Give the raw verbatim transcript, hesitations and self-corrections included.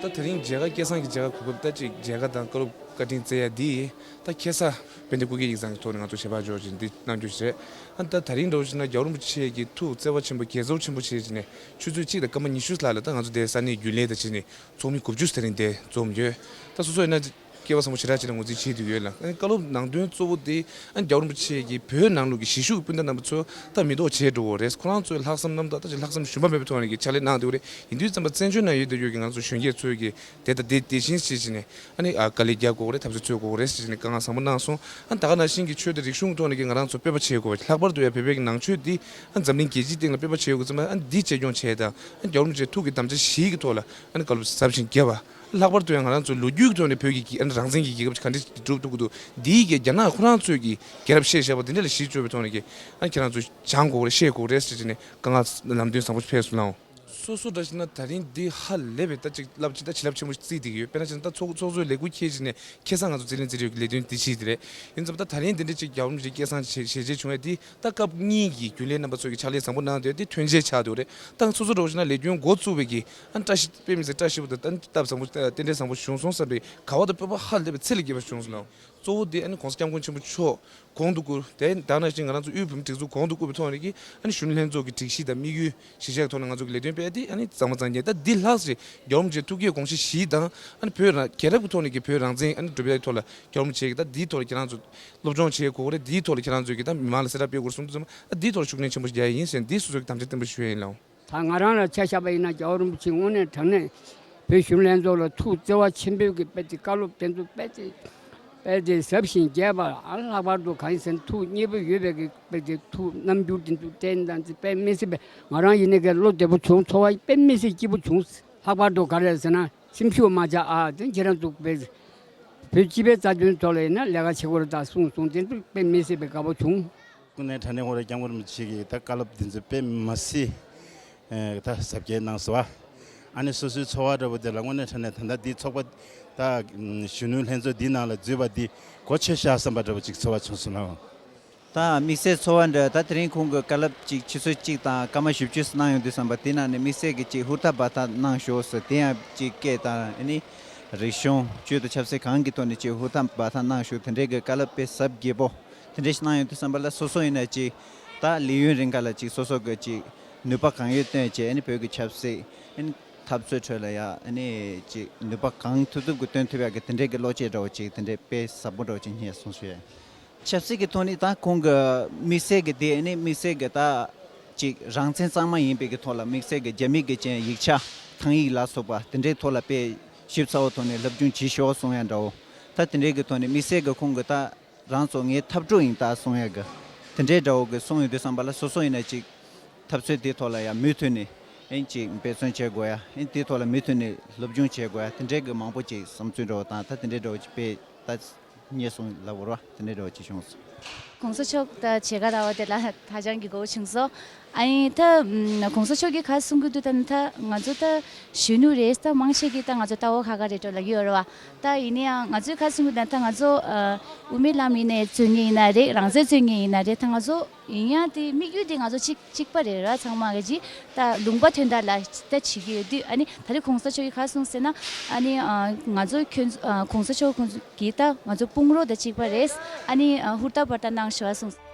ད་དེ་རིང་མཇལ་ཁ་སྐལ་བཟང་གི་མཇལ་ཁ་གོ་སྐབས་ད་ཅིག་མཇལ་ཁ་དང་བཀའ་སློབ་བཀའ་དྲིན་བསྩལ་ཡ་འདི་ད་ཁ་སང་དཔལ་ལྡན་སྐུ་སྒེར་ཡིག་ཚང་གི་ཐོག་ནས་ང་ཚོ་ཞལ་པར་འབྱོར་ཅིག་འདི་གནང་རྒྱུ་ཞིག་རེད། ཨ་ད་ད་རིང་འདྲ་བོ་ཞིག་ན་རྒྱལ་བ་རིན་པོ་ཆེ་གི་ཐུགས་བརྩེ་བ་ཆེན་པོ་དགྱེས་ཚོར་ཆེན་པོ་བྱས་ཅིག་ནས་ཆུ་ཚོད་གཅིག་དང་སྐར་མ་ཉི་ཤུ་ལྷག་ལ་ད་ང་ཚོ་དེ་ས་གནས་རྒྱུན་ལས་དང་བྱས་ནས་ཚོགས་མི་དགུ་བཅུ་དེ་རིང་དེ་འཛོམས་ཡོད། ད་སོ་སོ་ཡིན་ན་སྐལ་བ་བཟང་པོ་ཞེ་དྲག་ཅིག་ལ་ངོས་འཛིན་བྱེད་འདོད་ཡོད་ལ། ཨ་ནི་བཀའ་སློབ་ནང་དོན་གཙོ་བོ་དེ་ཨ་ནི་རྒྱལ་བ་རིན་པོ་ཆེ་གིས་བོད་ནང་ལུགས་ཀྱི་གཞིས་བཞུགས་སྤུན་ཟླ་རྣམ་པ་ཚོ་ད་མི་ཐོག་བྱས་འགྲོ་བ་རེད། ཁོ་རང་ཚོའི་ལྷག་བསམ་རྣམ་དག་ད་ཅིག་ལྷག་བསམ་ཞུམ་པ་མེད་པའི་ཐོག་ནས་ཀྱི་ཕྱག་ལས་གནང་འདུག་རེད། ཡིན་དུས་ཙམ་པ་བཙན་བྱོལ་ནང་ཡོད་དུ་ཡོད་ཀྱི་ང་ཚོ་གཞོན་སྐྱེས་ཚོས་ཀྱི་དེ་ལྟ་དེ་དེ་བཞིན་བྱེད་ཅིག་ནས་ཨ་ནི་ཨ་དཀའ་ལས་རྒྱག་དགོས་རེད། འཐབ་རྩོད་རྩོད་དགོས་རེད་ཟེར་ནས་བཀའ་མངགས་བཟང་པོ་གནང་སོང་། ཨ་ད་ག་ནང་བཞིན་གྱི་ཆོས་དང་རིག་གཞུང་ཐོག་ནས་ཀྱི་ང་རང་ཚོ་དཔེ་པ་བྱེད་དགོས། ལྷག་པར་དུ་ཡང་བོད་པའི་གི་ནང་ཆོས་འདི་ཨ་འཛམ་གླིང་རྒྱལ་སྤྱིའི་སྟེང་ལ་དཔེ་པ་བྱེད་དགོས་ཙམ་པ་ཨ་འདི་གཅེས་སྐྱོང་བྱས་དང་ཨ་རྒྱལ་བ་རིན་པོ་ཆེའི་ཐུགས་ཀྱི་དམ་བཅའ་བཞི་གི་ཐོག་ལ་ཨ་ནི་བཀའ་སློབ་ཟབ་ཞིང་རྒྱས་པ། ལྷག་པར་དུ་ཡང་ང་རང་ཚོ་ལོ་རྒྱུས་ཀྱི་ཐོག་ནས་བོད་ཀྱི་གི་ཨ་ནི་རང་བཙན་གྱི་རྒྱལ་ཁབ་ག་འདྲ་སྒྲུབ་ཐུབ་ཀྱི་འདུག་འདིའི་གི་རྒྱ་ནག་ཁོ་རང་ཚོའི་གི་རྒྱལ་རབས་བཤད་བཞག་པ་འདི་འདྲ་ལ་གཞི་བཅོལ་བའི་ཐོག་ནས་ཀྱི་ཨ་ནི་ཁྱེད་རང་ཚོ་སྦྱང་དགོས་རེད། ཤེས་དགོས་རེད་ཟེར་བྱས་ནས་བཀའ་མངགས་ལམ་སྟོན་བཟང་པོ་ཕེབས་སོང་ལགས། སོ་སོ་འདྲ་ཞིག་ན་ད་རིང་འདི་ཧ་ལས་པའི་ད་ཅིག་རླབས་ཆེ་ད་བྱིན་རླབས་ཆེན་པོ་བརྩིས་བསྡད་ཀྱི་ཡོད། དཔེར་ན་ཅིག་ད་ཚོགས་ཚོགས་གཙོའི་ལས་འགུལ་འཁྱེར་བྱས་ནས་ཁ་སང་ང་ཚོ་རྩིས་ལེན་རྩིས་སྤྲོད་ཀྱི་ལས་དོན་འདི་བྱས་ཏེ་རེད། ཡིན་ཙང་ད་ད་རིང་འདི་འདྲ་ཅིག་རྒྱལ་བ་རིན་པོ་ཆེ་སྐལ་བཟང་ཞལ་ཞལ་མཇལ་བྱུང་བ་འདི་ད་སྐབས་གཉིས་ཀྱི་རྒྱུན་ལས་རྣམ་པ་ཚོས་ཀྱི་ཕྱག་ལས་བཟང་པོ་གནང་འདུག་དེ་ཐོན་རྗེས་ཆགས་འདུག་རེད། ད་སོ་སོ་འདྲ་བོ་ཞིག་ན་ལས་དོན་འགོ་བཙུགས་པའི་གི་ཨ་བཀྲ་ཤིས་དཔེ་མི་སྲིད་བཀྲ་ཤིས་པོ་དང་ད་སྟབས་བཟང་པོ་རྟེན་འབྲེལ་བཟང་པོ་བྱུང་སོང་བསམ་པའི་དགའ་བ་དང་སྤོབས་པ་ཧ་ལས་པའི་ཚད་ལས་བརྒལ་བ་བྱུང་སོང་ལགས། གཙོ་བོ་དེ་ཨ་ནི་༸གོང་ས་༸སྐྱབས་མགོན་ཆེན་པོ་མཆོག་གོང་དུ་བཀུར། དེ་ད་ནང་བཞིན་ང་རང་ཚོ་དབུས་བོད་མིའི་སྒྲིག་འཛུགས་གོང་དུ་བཀུར་བའི་ཐོག་ནས་ཀྱི་ཨ་ནི་གཞོན་ནུ་ལྷན་ཚོགས་ཀྱི་སྒྲིག་གཞི་དང་དམིགས་ཡུལ་གཞི་བཞག་གི་ཐོག་ནས་ང་ཚོ་གི་ལས་དོན་སྤེལ་ཏེ་ཨ་ནི་གཙང་མ་གཙང་རྐྱང་ད་འདི་ལྷག་ཅིག་རྒྱལ་བ་རིན་པོ་ཆེའི་ཐུགས་བསྐྱེད་དགོངས་བཞེད་བཞི་དང་ཨ་ནི་བོད་རང་རྒྱལ་རབས་ཀྱི་ཐོག་ནས་ཀྱི་བོད་རང་བཙན་ཨ་ནི་སྒྲུབ་ཡག་གི་ཐོག་ལ་རྒྱལ་བ་རིན་པོ་ཆེ་གི་ད་འདིའི་ཐོག་ལ་ཁྱེད་རང་ཚོ་སློབ་སྦྱོང་བྱེད་དགོས་རེད། འདིའི་ཐོག་ལ་ཁྱེད་རང་ཚོ་གི་ད་མི་མང་ལ་གསལ་བསྒྲགས་སྤེལ་དགོས་རེད་གསུངས་དུས་ཙམ་ཨ་འདིའི་ཐོག་ལ་ཤུགས་སྣོན་ཆེན་པོ་ཞིག་རྒྱག་ཡ་ཡིན་ཟེར་འདིའི་སོ་སོ་གི་དམ་བཅའ་བརྟན་པོ་ཞུ་ཡ་ཡིན་ལགས། ད་ང་རང་ལ་ཆ་བཞག་པ་ཡིན་ན་རྒྱལ་བ་རིན་པོ་ཆེ་དངོས་གནས་དྲང་གནས་བོད་གཞོན་ལྷན་ཚོགས་ལ་ཐུགས་བརྩེ་བ་ཆེན་པོས་ཀྱི་དཔེ་དེ་བཀའ་སློབ་དེ་ཚོ་དཔེ་དེ་དཔེ་དེ་ཟབ་ཞིང་རྒྱས་པ་ཨ་ལྷག་པར་དུ་གང་ཡིན་ཟེར་ན་ཐུགས་མཉེས་པོ་ཡོད་པའི་གི་དཔེ་དེ་ཐུགས་རྣམ་འགྱུར་དེ་ཚོ་བསྟན་དང་ཚེ་དཔེ་མི་སྲིད་པའི་ང་རང་ཡིན་ནའི་གི་བློ་བདེ་པོ་བྱུང་། ཚོར་བ་དཔེ་མི་སྲིད་སྐྱིད་པོ་བྱུང་། ལྷག་པར་དུ་ག་རེ་ཟེར་ན་སེམས་ཤུགས་མ་ཆག་ཨ་དེ་ཁྱེད་རང་ཚོ་དཔེ་བོད་སྤྱི་པའི་རྩ་དོན་ཐོག་ལ་ཡིན་ན་ལས་ཀ་བྱེད་དགོས་རེད་ད་གསུངས་སོང་། དེ་ཚོ་དཔེ་མི་སྲིད་པའི་དགའ་པོ་བྱུང་། དངོས་གནས་དྲང་གནས་ཁོང་རང་སྐྱབས་མགོན་རིན་པོ་ཆེ་གི་ད་བཀའ་སློབ་འདི་ཚོ་དཔེ་མ་སྲིད་ཨེ་ད་ཟབ་རྒྱས་གནང་སོང་བ། ཨ་ནི་སོ་སོའི་ཚོར་བ་འདྲ་པོ་དེ་ལ་དངོས་གནས་དྲང་གནས་ད་ལྟ་འདི་ཚོགས་པ་ད་གཞོན་ནུ་ལྷན་ཚོགས་འདིའི་ནང་ལ་འཛུལ་བ་འདི་གོ་ཆོད་ཤག་བསམ་པ་འདྲ་པོ་ཅིག་ཚོར་བ་བྱུང་སོང་ལགས། ད་དམིགས་བསལ་ཚོར་བ་འདྲ་ད་དེ་རིང་ཁོང་གི་བཀའ་སློབ་ཅིག་ཆུ་ཚོད་གཅིག་དང་སྐར་མ་བཞི་བཅུ་ཙམ་གནང་ཡོང་དུས་ཙམ་པ་དེ་ནང་ནས་དམིགས་བསལ་གྱི་ཅིག་ཧུར་ཐག་འབད་ཐག་གནང་ཤོག་ཟེར་དེ་ཡང་ཅིག་སྐད་དང་ཨ་ནི་རིག་གཞུང་ཆོས་དང་ཆབ་སྲིད་གང་གི་ཐོག་ནས་ཅིག་ཧུར་ཐག་འབད་ཐག་གནང་ཤོག་དེ་འདྲའི་གི་བཀའ་སློབ་དཔེ་ཟབ་རྒྱས་པོ། དེ་འདྲ་ཞིག་གནང་ཡོང་དུས་ཙམ་པ་ལ་སོ་སོ་ཡིན་ན་ཅིག་ད་ལས་ཡུན་རིང་ག་ལ་ཅིག་སོ་སོ་གི་ཅིག་ནུས་པ་གང་ཡོད་བཏོན་བྱས་ཨ་ནི་བོད་ཀྱི་ཆབ་སྲིད་ཨ་ནི་འཐབ་རྩོད་ཁྲོད་ལ་ཡ་ཨ་ནི་ཅིག་ནུས་པ་གང་ཐུབ་ཐུབ་ཀྱི་བཏོན་ཐུབ་ཡག་གི་དེ་འདྲའི་གི་བློ་སྐྱེད་འདྲ་བོ་ཅིག་དེ་འདྲའི་དཔེ་ཟབ་པོ་འདྲ་བོ་ཅིག་རྙེད་སོང་ཞུ་ཡ། ཆབ་སྲིད་ཀྱི་ཐོག་ནས་ད་ཁོང་གི་དམིགས་བསལ་གྱི་དེ་ཨ་ནི་དམིགས་བསལ་གྱི་ད་ཅིག་རང་བཙན་གཙང་མ་ཡིན་པའི་གི་ཐོག་ལ་དམིགས་བསལ་གྱི་རྒྱ་མི་གི་ཅན་ཡིག་ཆ་ཐང་ཡིག་ལ་སོགས་པ་དེ་འདྲའི་ཐོག་ལ་དཔེ་ཞིབ་ཚགས་པོ་ཐོག་ནས་སློབ་སྦྱོང་བྱེད་ཤོག་གསུང་ཡ་འདྲ་བོ། ད་དེ་འདྲའི་གི་ཐོག་ནས་དམིགས་བསལ་གི་ཁོང་གི་ད་རང་ཚོ་ངའི་འཐབ་གྲོགས་ཡིན་ད་གསུང་ཡ་གི་དེ་འདྲའི་འདྲ་བོ་གི་གསུང་ཡོང་དུས་ཙམ་པ་ལ་སོ་སོ་ཡིན་ན་ཅིག་འཐབ་རྩོད་དེའི་ཐོག་ལ་ཡང་མུ་མཐུད་ནས་ཨེ་ཅིག་འབད་བརྩོན་བྱེད་དགོས་ཡ་ཨེ་དེའི་ཐོག་ལ་མུ་མཐུད་ནས་སློབ་སྦྱོང་བྱེད་དགོས་ཡ་དེ་འདྲའི་གི་མང་པོ་ཅིག་བསམ་ཚུལ་འདྲ་བོ་དང་ད་དེ་འདྲའི་འདྲ་བོ་ཅིག་དཔེ་ད་རྙེད་སོང་ལབ་དགོས་རེད་བ། དེ་འདྲའི་འདྲ་བོ་ཅིག་བྱུང་སོང་། གོང་ས་མཆོག་དང་མཇལ་ཁ་རག་པ་དེ་ལ་ཧ་ཅང་གི་དགའ་བོ་བྱུང་སོང་། ཨ་ནི་ད་ཨམ་གོང་ས་མཆོག་གིས་ག་གསུང་གི་འདུག་ད་ནི་ད་ང་ཚོ་ད་གཞོན་ནུ་རེད། ད་མང་ཆེ་གིས་ད་ང་ཚོ་ལྟ་བ་ཁག་ཁག་རེད་འགྲོ་ལབ་ཀྱི་ཡོད་རེད་བ། ད་ཡིན་ན་ཡང་ང་ཚོས་ག་གསུང་གི་འདུག་ད་ང་ཚོ་ཨ་དབུ་མའི་ལམ་ཡིན་ནའི་རྩོད་མཁན་ཡིན་ན་རེད། རང་བཙན་རྩོད་མཁན་ཡིན་ན་རེད། ད་ང་ཚོ་ཡིན་ཡང་དེ་དམིགས་ཡུལ་དེ་ང་ཚོ་གཅིག་གཅིག་པ་རེད་ར། ཚང་མ་གི་ཅིག་ད་ལུང་པ་དོན་དག་ལ་ད་བྱེད་ཀྱི་ཡོད་དུས་ཨ་ནི་ད་རེས་གོང་ས་མཆོག་གིས་ག་གསུངས་ཟེར་ན་ཨ་ནི་ཨ་ང་ཚོ་ཁྱོད་ཚོ་ཨ་གོང་ས་མཆོག་ཁོང་ཚོ་གིས་ད་ང་ཚོ་དཔུང་རོགས་དང་གཅིག་པ་རེད། ཨ་ནི་ཨ་ཧུར་ཐག་པར་ད་གནང་ཤོག་གསུངས།